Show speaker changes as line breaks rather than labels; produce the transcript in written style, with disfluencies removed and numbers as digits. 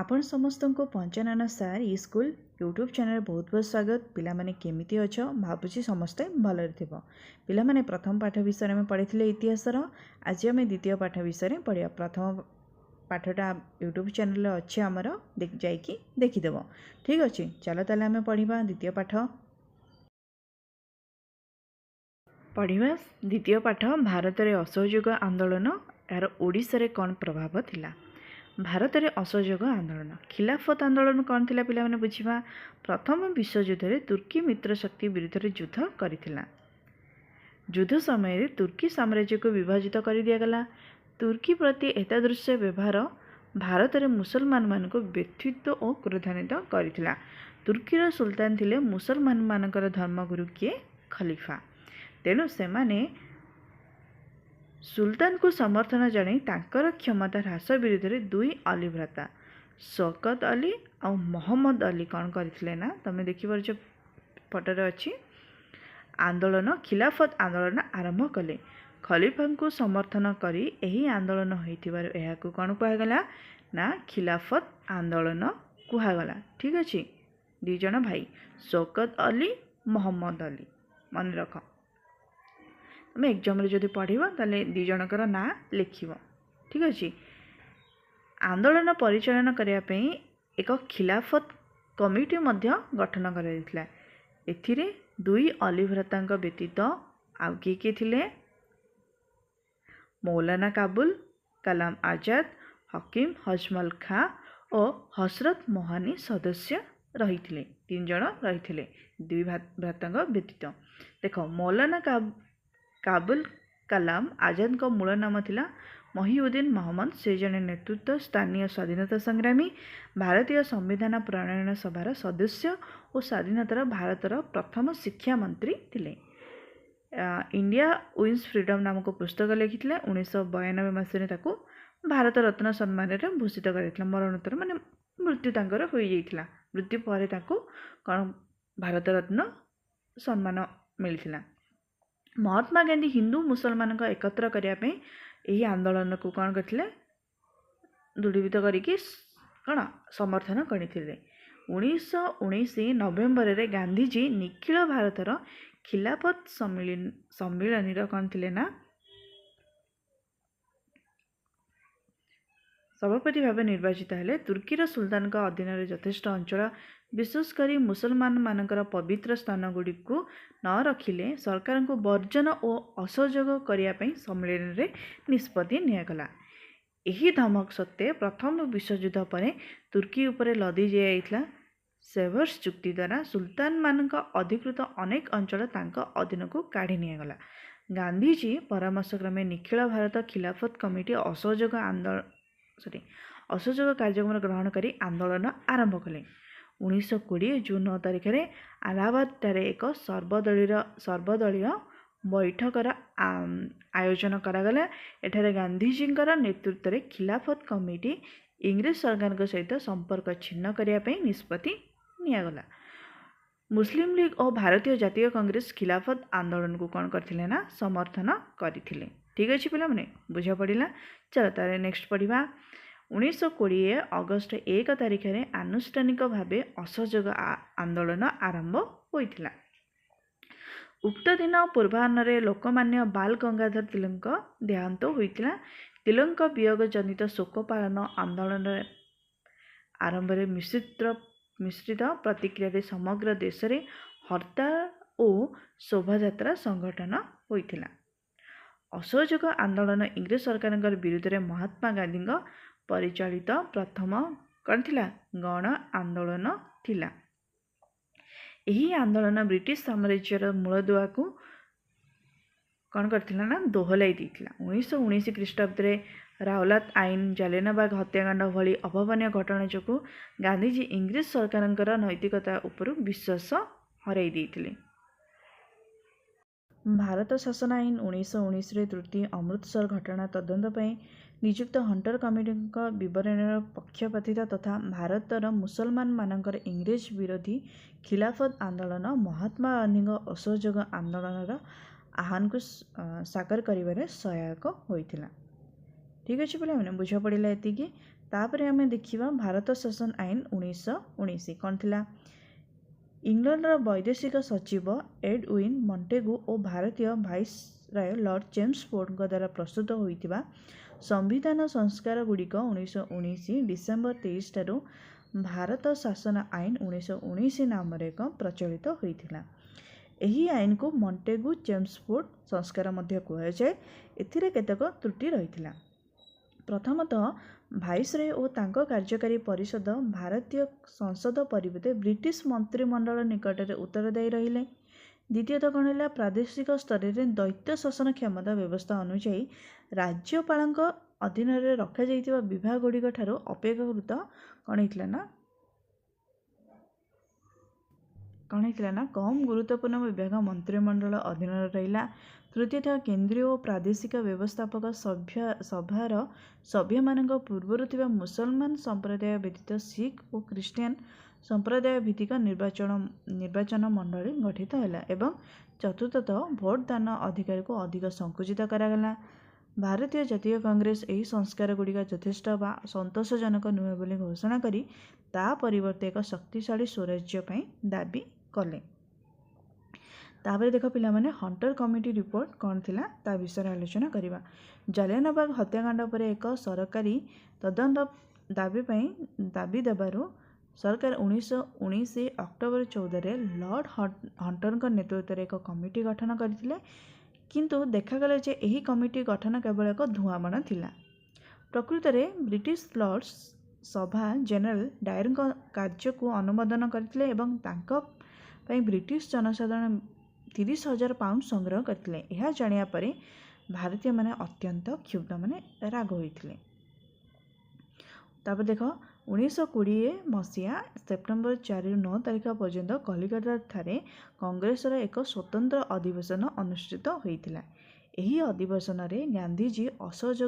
ଆପଣ ସମସ୍ତଙ୍କୁ ପଞ୍ଚାନନ ସାର୍ ଇ school YouTube channel ବହୁତ ବହୁତ ସ୍ୱାଗତ। ପିଲାମାନେ, କେମିତି ଅଛ? ଭାବୁଛି ସମସ୍ତେ ଭଲରେ ଥିବ। ପିଲାମାନେ, ପ୍ରଥମ ପାଠ ବିଷୟରେ ଆମେ ପଢ଼ିଥିଲେ ଇତିହାସର। ଆଜି ଆମେ ଦ୍ୱିତୀୟ ପାଠ ବିଷୟରେ ପଢ଼ିବା। ପ୍ରଥମ ପାଠଟା ୟୁଟ୍ୟୁବ୍ ଚ୍ୟାନେଲ୍ରେ ଅଛି ଆମର, ଯାଇକି ଦେଖିଦେବ। ଠିକ୍ ଅଛି, ଚାଲ ତାହେଲେ ଆମେ ପଢ଼ିବା ଦ୍ୱିତୀୟ ପାଠ। ପଢ଼ିବା ଦ୍ୱିତୀୟ ପାଠ, ଭାରତରେ ଅସହଯୋଗ ଆନ୍ଦୋଳନ, ଏହାର ଓଡ଼ିଶାରେ କ'ଣ ପ୍ରଭାବ ଥିଲା। ଭାରତରେ ଅସହଯୋଗ ଆନ୍ଦୋଳନ, ଖିଲାଫତ ଆନ୍ଦୋଳନ କ'ଣ ଥିଲା ପିଲାମାନେ ବୁଝିବା। ପ୍ରଥମ ବିଶ୍ୱଯୁଦ୍ଧରେ ତୁର୍କୀ ମିତ୍ର ଶକ୍ତି ବିରୁଦ୍ଧରେ ଯୁଦ୍ଧ କରିଥିଲା। ଯୁଦ୍ଧ ସମୟରେ ତୁର୍କୀ ସାମ୍ରାଜ୍ୟକୁ ବିଭାଜିତ କରିଦିଆଗଲା। ତୁର୍କୀ ପ୍ରତି ଏତାଦୃଶ୍ୟ ବ୍ୟବହାର ଭାରତରେ ମୁସଲମାନମାନଙ୍କୁ ବ୍ୟଥିତ ଓ କ୍ରୋଧାନ୍ୱିତ କରିଥିଲା। ତୁର୍କୀର ସୁଲତାନ ଥିଲେ ମୁସଲମାନମାନଙ୍କର ଧର୍ମଗୁରୁ କିଏ? ଖଲିଫା। ତେଣୁ ସେମାନେ ସୁଲତାନଙ୍କୁ ସମର୍ଥନ ଜଣାଇ ତାଙ୍କର କ୍ଷମତା ହ୍ରାସ ବିରୁଦ୍ଧରେ ଦୁଇ ଅଲି ଭ୍ରାତା ଶୌକତ ଅଲି ଆଉ ମହମ୍ମଦ ଅଲି କ'ଣ କରିଥିଲେ ନା, ତମେ ଦେଖିପାରୁଛ ଫଟୋରେ ଅଛି, ଆନ୍ଦୋଳନ, ଖିଲାଫତ ଆନ୍ଦୋଳନ ଆରମ୍ଭ କଲେ। ଖଲିଫାଙ୍କୁ ସମର୍ଥନ କରି ଏହି ଆନ୍ଦୋଳନ ହୋଇଥିବାରୁ ଏହାକୁ କ'ଣ କୁହାଗଲା ନା ଖିଲାଫତ ଆନ୍ଦୋଳନ କୁହାଗଲା। ଠିକ୍ ଅଛି, ଦୁଇ ଜଣ ଭାଇ ଶୌକତ ଅଲି, ମହମ୍ମଦ ଅଲି, ମନେ ରଖ। ତମେ ଏକ୍ଜାମ୍ରେ ଯଦି ପଢ଼ିବ ତାହେଲେ ଦୁଇ ଜଣଙ୍କର ନାଁ ଲେଖିବ। ଠିକ୍ ଅଛି, ଆନ୍ଦୋଳନ ପରିଚାଳନା କରିବା ପାଇଁ ଏକ ଖିଲାଫତ କମିଟି ମଧ୍ୟ ଗଠନ କରାଯାଇଥିଲା। ଏଥିରେ ଦୁଇ ଅଲି ଭ୍ରାତାଙ୍କ ବ୍ୟତୀତ ଆଉ କିଏ କିଏ ଥିଲେ? ମୌଲାନା କାବୁଲ କାଲାମ ଆଜାଦ, ହକିମ ହଜମଲ ଖାଁ ଓ ହସରତ ମୋହାନୀ ସଦସ୍ୟ ରହିଥିଲେ। ତିନି ଜଣ ରହିଥିଲେ ଦୁଇ ଭ୍ରାତାଙ୍କ ବ୍ୟତୀତ। ଦେଖ, ମୌଲାନା କାବୁଲ କାଲାମ ଆଜାଦଙ୍କ ମୂଳ ନାମ ଥିଲା ମହିଉଦ୍ଦିନ ମହମ୍ମଦ। ସେ ଜଣେ ନେତୃତ୍ୱ ସ୍ଥାନୀୟ ସ୍ୱାଧୀନତା ସଂଗ୍ରାମୀ, ଭାରତୀୟ ସମ୍ବିଧାନ ପ୍ରଣୟନ ସଭାର ସଦସ୍ୟ ଓ ସ୍ୱାଧୀନତାର ଭାରତର ପ୍ରଥମ ଶିକ୍ଷାମନ୍ତ୍ରୀ ଥିଲେ। ଇଣ୍ଡିଆ ୱିନ୍ସ ଫ୍ରିଡ଼ମ୍ ନାମକ ପୁସ୍ତକ ଲେଖିଥିଲେ। 1992 ମସିହାରେ ତାକୁ ଭାରତ ରତ୍ନ ସମ୍ମାନରେ ଭୂଷିତ କରାଯାଇଥିଲା। ମରଣୋତ୍ତର, ମାନେ ମୃତ୍ୟୁ ତାଙ୍କର ହୋଇଯାଇଥିଲା, ମୃତ୍ୟୁ ପରେ ତାଙ୍କୁ କ'ଣ ଭାରତ ରତ୍ନ ସମ୍ମାନ ମିଳିଥିଲା। ମହାତ୍ମା ଗାନ୍ଧୀ ହିନ୍ଦୁ ମୁସଲମାନଙ୍କ ଏକତ୍ର କରିବା ପାଇଁ ଏହି ଆନ୍ଦୋଳନକୁ କ'ଣ କରିଥିଲେ? ଦୃଢ଼ୀଭୂତ କରିକି କ'ଣ ସମର୍ଥନ କରିଥିଲେ। 1919 ନଭେମ୍ବରରେ ଗାନ୍ଧିଜୀ ନିଖିଳ ଭାରତର ଖିଲାଫତ ସମ୍ମିଳନୀର କ'ଣ ଥିଲେ ନା ସଭାପତି ଭାବେ ନିର୍ବାଚିତ ହେଲେ। ତୁର୍କୀର ସୁଲତାନଙ୍କ ଅଧୀନରେ ଯଥେଷ୍ଟ ଅଞ୍ଚଳ, ବିଶେଷ କରି ମୁସଲମାନମାନଙ୍କର ପବିତ୍ର ସ୍ଥାନଗୁଡ଼ିକୁ ନ ରଖିଲେ ସରକାରଙ୍କୁ ବର୍ଜନ ଓ ଅସହଯୋଗ କରିବା ପାଇଁ ସମ୍ମିଳନୀରେ ନିଷ୍ପତ୍ତି ନିଆଗଲା। ଏହି ଧମକ ସତ୍ତ୍ୱେ ପ୍ରଥମ ବିଶ୍ୱଯୁଦ୍ଧ ପରେ ତୁର୍କୀ ଉପରେ ଲଦି ଦିଆଯାଇଥିଲା ସେଭର୍ସ ଚୁକ୍ତି ଦ୍ୱାରା ସୁଲତାନମାନଙ୍କ ଅଧିକୃତ ଅନେକ ଅଞ୍ଚଳ ତାଙ୍କ ଅଧୀନକୁ କାଢ଼ି ନିଆଗଲା। ଗାନ୍ଧିଜୀ ପରାମର୍ଶ କ୍ରମେ ନିଖିଳ ଭାରତ ଖିଲାଫତ କମିଟି ଅସହଯୋଗ ଆନ୍ଦୋଳନ, ସରି, ଅସହଯୋଗ କାର୍ଯ୍ୟକ୍ରମ ଗ୍ରହଣ କରି ଆନ୍ଦୋଳନ ଆରମ୍ଭ କଲେ। 1920 ଜୁନ 9 ତାରିଖରେ ଆଲାହାବାଦଠାରେ ଏକ ସର୍ବଦଳୀୟ ବୈଠକର ଆୟୋଜନ କରାଗଲା। ଏଠାରେ ଗାନ୍ଧିଜୀଙ୍କର ନେତୃତ୍ୱରେ ଖିଲାଫତ କମିଟି ଇଂରେଜ ସରକାରଙ୍କ ସହିତ ସମ୍ପର୍କ ଛିନ୍ନ କରିବା ପାଇଁ ନିଷ୍ପତ୍ତି ନିଆଗଲା। ମୁସଲିମ ଲିଗ୍ ଓ ଭାରତୀୟ ଜାତୀୟ କଂଗ୍ରେସ ଖିଲାଫତ ଆନ୍ଦୋଳନକୁ କ'ଣ କରିଥିଲେ ନା ସମର୍ଥନ କରିଥିଲେ। ଠିକ୍ ଅଛି ପିଲାମାନେ, ବୁଝା ପଡ଼ିଲା? ଚାଲ ତାହେଲେ ନେକ୍ସଟ ପଢ଼ିବା। 1920 ଅଗଷ୍ଟ 1 ତାରିଖରେ ଆନୁଷ୍ଠାନିକ ଭାବେ ଅସହଯୋଗ ଆନ୍ଦୋଳନ ଆରମ୍ଭ ହୋଇଥିଲା। ଉକ୍ତ ଦିନ ପୂର୍ବାହ୍ନରେ ଲୋକମାନ୍ୟ ବାଲ ଗଙ୍ଗାଧର ତିଲକଙ୍କ ଦେହାନ୍ତ ହୋଇଥିଲା। ତିଲକଙ୍କ ବିୟୋଗ ଜନିତ ଶୋକ ପାଳନ ଆନ୍ଦୋଳନର ଆରମ୍ଭରେ ମିଶ୍ରିତ ପ୍ରତିକ୍ରିୟାରେ ସମଗ୍ର ଦେଶରେ ହରତାଳ ଓ ଶୋଭାଯାତ୍ରା ସଂଗଠନ ହୋଇଥିଲା। ଅସହଯୋଗ ଆନ୍ଦୋଳନ ଇଂରେଜ ସରକାରଙ୍କ ବିରୁଦ୍ଧରେ ମହାତ୍ମା ଗାନ୍ଧୀଙ୍କ ପରିଚାଳିତ ପ୍ରଥମ କ'ଣ ଥିଲା? ଗଣ ଆନ୍ଦୋଳନ ଥିଲା। ଏହି ଆନ୍ଦୋଳନ ବ୍ରିଟିଶ ସାମ୍ରାଜ୍ୟର ମୂଳଦୁଆକୁ କ'ଣ କରିଥିଲା ନା ଦୋହଲାଇ ଦେଇଥିଲା। 1919 ଖ୍ରୀଷ୍ଟାବ୍ଦରେ ରାଉଲାତ ଆଇନ, ଜାଲିଆନାବାଗ ହତ୍ୟାକାଣ୍ଡ ଭଳି ଅଭାବନୀୟ ଘଟଣା ଯୋଗୁଁ ଗାନ୍ଧିଜୀ ଇଂରେଜ ସରକାରଙ୍କର ନୈତିକତା ଉପରୁ ବିଶ୍ୱାସ ହରାଇ ଦେଇଥିଲେ। ଭାରତ ଶାସନ ଆଇନ 1919ରେ ତୃତୀୟ ଅମୃତସର ଘଟଣା ତଦନ୍ତ ପାଇଁ ନିଯୁକ୍ତ ହଣ୍ଟର କମିଟିଙ୍କ ବିବରଣୀର ପକ୍ଷପାତିତା ତଥା ଭାରତର ମୁସଲମାନମାନଙ୍କର ଇଂରେଜ ବିରୋଧୀ ଖିଲାଫତ ଆନ୍ଦୋଳନ ମହାତ୍ମା ଗାନ୍ଧୀଙ୍କ ଅସହଯୋଗ ଆନ୍ଦୋଳନର ଆହ୍ୱାନକୁ ସାକାର କରିବାରେ ସହାୟକ ହୋଇଥିଲା। ଠିକ୍ ଅଛି ପିଲାମାନେ, ବୁଝା ପଡ଼ିଲା ଏତିକି? ତାପରେ ଆମେ ଦେଖିବା ଭାରତ ଶାସନ ଆଇନ 1919 କ'ଣ ଥିଲା। ଇଂଲଣ୍ଡର ବୈଦେଶିକ ସଚିବ ଏଡୱିନ୍ ମଣ୍ଟେଗୁ ଓ ଭାରତୀୟ ଭାଇସରାୟ ଲର୍ଡ଼ ଚେମ୍ସଫୋର୍ଡଙ୍କ ଦ୍ୱାରା ପ୍ରସ୍ତୁତ ହୋଇଥିବା ସମ୍ବିଧାନ ସଂସ୍କାର ଗୁଡ଼ିକ 1919 ଡିସେମ୍ବର 23 ଠାରୁ ଭାରତ ଶାସନ ଆଇନ 1919 ନାମରେ ଏକ ପ୍ରଚଳିତ ହୋଇଥିଲା। ଏହି ଆଇନକୁ ମଣ୍ଟେଗୁ ଚେମ୍ସଫୋର୍ଡ ସଂସ୍କାର ମଧ୍ୟ କୁହାଯାଏ। ଏଥିରେ କେତେକ ତ୍ରୁଟି ରହିଥିଲା। ପ୍ରଥମତଃ, ଭାଇସରୟ ଓ ତାଙ୍କ କାର୍ଯ୍ୟକାରୀ ପରିଷଦ ଭାରତୀୟ ସଂସଦ ପରିବର୍ତ୍ତେ ବ୍ରିଟିଶ ମନ୍ତ୍ରିମଣ୍ଡଳ ନିକଟରେ ଉତ୍ତରଦାୟୀ ରହିଲେ। ଦ୍ୱିତୀୟତଃ କ'ଣ ହେଲା? ପ୍ରାଦେଶିକ ସ୍ତରରେ ଦ୍ୱୈତ ଶାସନ କ୍ଷମତା ବ୍ୟବସ୍ଥା ଅନୁଯାୟୀ ରାଜ୍ୟପାଳଙ୍କ ଅଧୀନରେ ରଖାଯାଇଥିବା ବିଭାଗଗୁଡ଼ିକ ଠାରୁ ଅପେକ୍ଷାକୃତ କ'ଣ ହେଇଥିଲା ନା କମ୍ ଗୁରୁତ୍ୱପୂର୍ଣ୍ଣ ବିଭାଗ ମନ୍ତ୍ରିମଣ୍ଡଳ ଅଧୀନରେ ରହିଲା। ତୃତୀୟତଃ, କେନ୍ଦ୍ରୀୟ ଓ ପ୍ରାଦେଶିକ ବ୍ୟବସ୍ଥାପକ ସଭ୍ୟ ସଭାର ସଭ୍ୟମାନଙ୍କ ପୂର୍ବରୁ ଥିବା ମୁସଲମାନ ସମ୍ପ୍ରଦାୟ ବ୍ୟତୀତ ଶିଖ ଓ ଖ୍ରୀଷ୍ଟିଆନ ସମ୍ପ୍ରଦାୟ ଭିତ୍ତିକ ନିର୍ବାଚନ ମଣ୍ଡଳୀ ଗଠିତ ହେଲା ଏବଂ ଚତୁର୍ଥତଃ, ଭୋଟଦାନ ଅଧିକାରକୁ ଅଧିକ ସଂକୁଚିତ କରାଗଲା। ଭାରତୀୟ ଜାତୀୟ କଂଗ୍ରେସ ଏହି ସଂସ୍କାର ଗୁଡ଼ିକ ଯଥେଷ୍ଟ ବା ସନ୍ତୋଷଜନକ ନୁହେଁ ବୋଲି ଘୋଷଣା କରି ତା ପରିବର୍ତ୍ତେ ଏକ ଶକ୍ତିଶାଳୀ ସ୍ୱରାଜ୍ୟ ପାଇଁ ଦାବି କଲେ। ତାପରେ ଦେଖ ପିଲାମାନେ, ହଣ୍ଟର କମିଟି ରିପୋର୍ଟ କ'ଣ ଥିଲା ତା ବିଷୟରେ ଆଲୋଚନା କରିବା। ଜାଲିଆନାବାଗ ହତ୍ୟାକାଣ୍ଡ ପରେ ଏକ ସରକାରୀ ତଦନ୍ତ ଦାବି ପାଇଁ ଦାବି ଦେବାରୁ ସରକାର 1919 ଅକ୍ଟୋବର 14ରେ ଲର୍ଡ଼ ହଣ୍ଟରଙ୍କ ନେତୃତ୍ୱରେ ଏକ କମିଟି ଗଠନ କରିଥିଲେ। କିନ୍ତୁ ଦେଖାଗଲା ଯେ ଏହି କମିଟି ଗଠନ କେବଳ ଏକ ଧୂଆଁବାଣ ଥିଲା। ପ୍ରକୃତରେ ବ୍ରିଟିଶ ଲର୍ଡ଼ସ୍ ସଭା ଜେନେରାଲ ଡାୟରଙ୍କ କାର୍ଯ୍ୟକୁ ଅନୁମୋଦନ କରିଥିଲେ ଏବଂ ତାଙ୍କ ପାଇଁ ବ୍ରିଟିଶ ଜନସାଧାରଣ 30,000 ପାଉଣ୍ଡ ସଂଗ୍ରହ କରିଥିଲେ। ଏହା ଜାଣିବା ପରେ ଭାରତୀୟମାନେ ଅତ୍ୟନ୍ତ କ୍ଷୁବ୍ଧ, ମାନେ ରାଗ ହୋଇଥିଲେ। ତାପରେ ଦେଖ, 1920 ମସିହା ସେପ୍ଟେମ୍ବର 4ରୁ 9 ତାରିଖ ପର୍ଯ୍ୟନ୍ତ କଲିକତାଠାରେ କଂଗ୍ରେସର ଏକ ସ୍ୱତନ୍ତ୍ର ଅଧିବେଶନ ଅନୁଷ୍ଠିତ ହୋଇଥିଲା। ଏହି ଅଧିବେଶନରେ ଗାନ୍ଧିଜୀ ଅସହଯୋଗ